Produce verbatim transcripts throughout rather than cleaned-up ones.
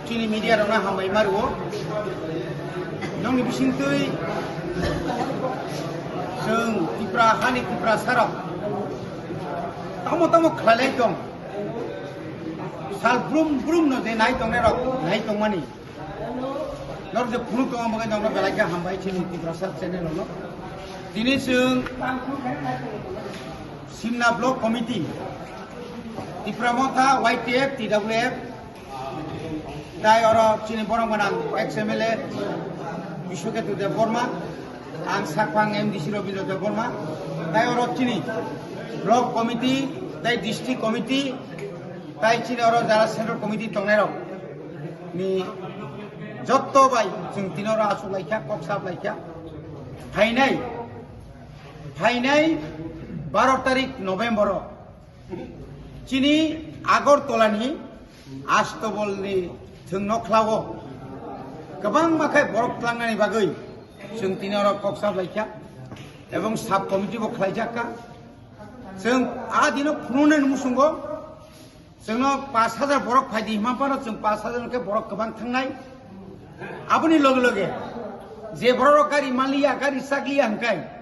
Chini media rokno hambai ma rwo. Nongni bisingtwi chwng Tipra hani Tiprasa rok tamo tamo khlailai tong. Sal brum brum no je nai tongnai rok nai tongmani. Norok je phunuk tongma bagwi nokno belai khe hambai chini Tiprasa channel rokno. Tini chwng Simna Block Committee, Tipra Motha, Y T F, T W F, tai oro chini borok gwnang ex M L A Biswaketu Debbarma, ang sakphang M D C Rabindra Debbarma, tai oro chini Block Committee, tai District Committee, tai chini oro jara Central Committee tongnai rok ni jotto bai chwng tini oro achuk laikha, kok sap laikha. Phainai, phainai baro tarik November o chini Agartala ni Astabalni thwng nokhlao kwbangma khe borok tlangnani bagwi chwng tini oro kok sap laikha ebong sub committee bo khlaijak kha. Chwng a dino phunuknani muchungo chwngno pash hajar borok phaidi hima phano chwng pash hajar khe borok kwbang thangnai. Aboni loge loge je borok gari manliya, gari chakliya hwnkhe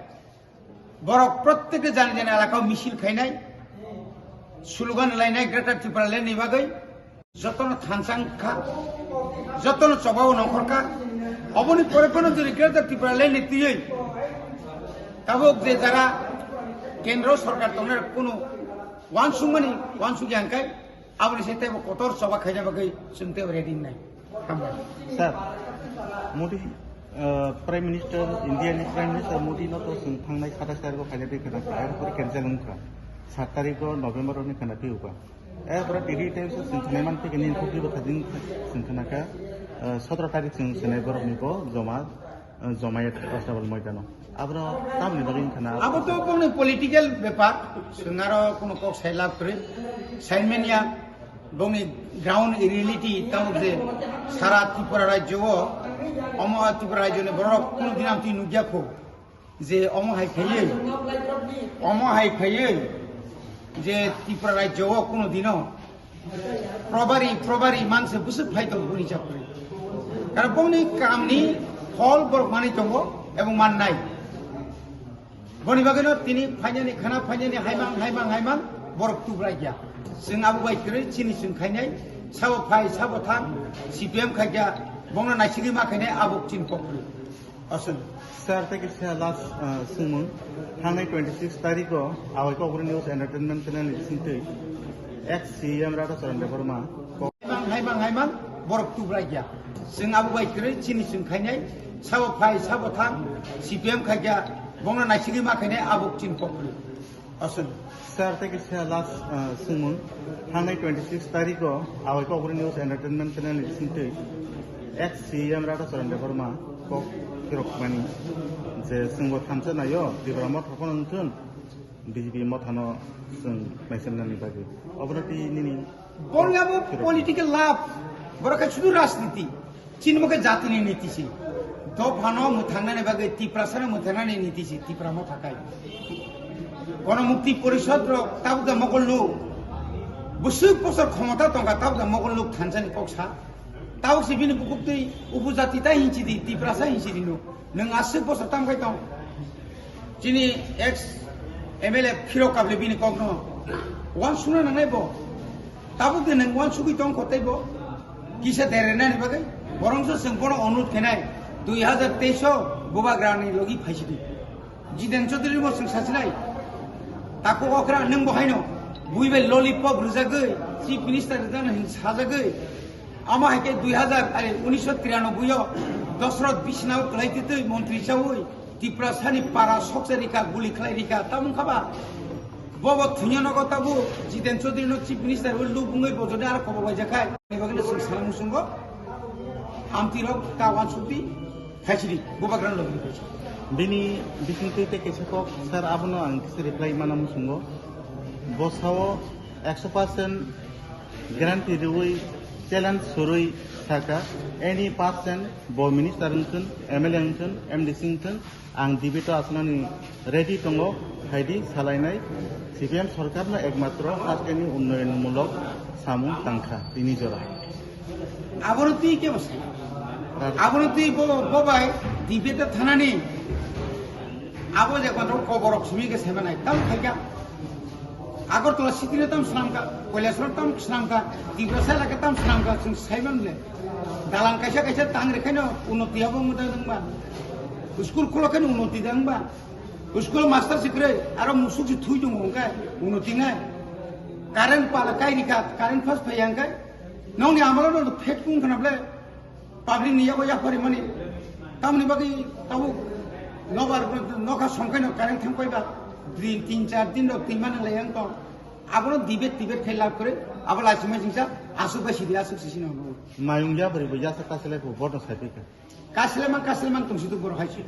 borok proত্যেকে jani jani elakao misil khainai, slogan lainai Greater Tipraland ni bagwi. Jotono thansa wngkha, jotono chobao nongkhorkha. Oboni pore phano jodi Greater Tipraland ni twiwi tabuk je jara kendro sorkar tongnai rok kunu uansukmani uansukya hwnkhe aboni se teibo kotor choba khaina bagwi chwng teibo ready wngnai. Hambai. Sir, Modi, uh, Prime Minister, India ni Prime Minister Modi no to chwng thangnai satais tarikh o khaina twi khwna kha, er pore cancel wngkha. Sat tarikh o November ni khwna twi uka. Er pore T D Times o chwng khwnai mankha khe nini khukri bwkha din chwng khwna kha, uh, sotoro tarikh chwng swnai borok ni bo joma, uh, jomai Astabal moidano. Abro tamni bagwi wngkha na? Abo to bongni political bepar, chwng aro kuno kok sai lab kwrwi. Saimanya bongni ground reality tamo je sara Tripura rajyo o, omo Tripura rajyo ni borok kuno din amtwi nukya kho je omo hai khaiwi, omo hai khaiwi je Tripura rajyo o kuno dino probari, probari manse bwswk phai tongo boni chakri. Karon bongni kamni phol borok manwi tongo ebong mannai. Boni bagwino tini phainani khana phainani haimang, haimang, haimang borok tubrai ya. Chwng abo bai kwrwi chini chwng khainai sabo phai, sabo thang, C P M khaikya bongno naisigwi ma khainai abo chini kokri. Aswk. Sir, tei kisa last, uh, swngmung. Thangnai twenty six tarikh o Awai Kokborok News Entertainment channel ni bisingtwi ex C E M Radha Charan Debbarma kok- Haimang, haimang, haimang, borok tubrai ya. Chwng abo bai kwrwi chini chwng khainai, sabo phai, sabo thang, C P M khaikya, bongno naisigwi ma khainai abo chini kokri. Aswk. Sir, tei kisa last, uh, swngmung. Thangnai twenty six tarikh o Awai Kokborok News Entertainment channel ni bisingtwi ex C E M Radha Charan Debbarma kok kirokmani je chwngbo thansa naio, Tipra Motha phano wngthun, B J P mothano chwng naisemnani bagwi. Obono twi nini Borok abo political love, borok khe sudu rajniti. Chini bo khe jatini niti si. Dophano mwthangnani bagwi, Tiprasano mwthangnani niti si, Tipra Motha khai. Gono Mukti Porishod rok tabuk da mogol nuk. Bwswk bosor khomota tongkha, tabuk da mogol nuk thansani kok sa. Tabuk se bini bukuktwi upojati ta hinsi di, Tiprasa hinsi di nuk. Nwng aswk bosor tam khai tong. Chini ex M L A phirok kable bini kokno. Wansukna nangnai bo. Tabuk de nwng wansugwi tong kho tei bo kisa dererna ni bagwi borongso chwng bono onurod khenai dui hazar teis o Bubagrani logi phaisidi. Jiten Chaudhary mo chwng sasinai. Tako okra nwng bo haino bui bai lollipop rwjagwi chief minister rwjana hin sajagwi. Amo hai khe dui hazar, ai, unisho tiranoboi o Dosrot bisnao kwlai twi twi montri chaui Tiprasani para soksa rikha, guli khlai rikha, tamung khaba. Bobo thwngya nogo tabu Jiten Chaudhary no chief minister wi lubungwi bojoni aro kobo bai jakhai. Ani bagwi no chwng sana musungo. Amti rok ta wansukti khaisidi, Bubagrani logi khaisidi. Bini bisingtwi tei kaisa kok, sir, abono ang kisa reply mana musungo. Bosao ekso percent guarantee rwui challenge surui saka, any percent bo minister wngthun, M L A wngthun, M D C wngthun, ang debate o asnani ready tongo, phaidi salainai. C P M sorkarno ekmatro hasteni unnoyonmulok samung tangkha tini jora. Abono twi kebo sai. Abono twi bo, bo bai debate thanani. Abo je kono koborok simi ke semanai. Tam khaika. Agartala city no tam swnamkha, Kailasoro tam swnamkha, Tiprasa elaka tam swnamkha, chwng saiman le. Dalan kaisa kaisa tang rekhaino unnoti abo mwtai nangma. School khulokhaino unnoti nangma. School master sikre, aro musuk si thui tongo hwnkhe unnoti nai. Current pala kai rikha, current first phai hwnkhe. Nongni amalo no phet kung khana ble. Public ni yago yapari mani. Tamni bagwi tabuk nobar nokha songkhaino current thang paiba. Din tin char din rok tin manang lai ang tong. Abono debate debate khai lab kore. Abo laisi mai singsa asuk bai sidi asuk sisi no. Mayung yapari bo yasa kaselai bo bono sai pika. Kaselai man kaselai man tong situ boro hai si.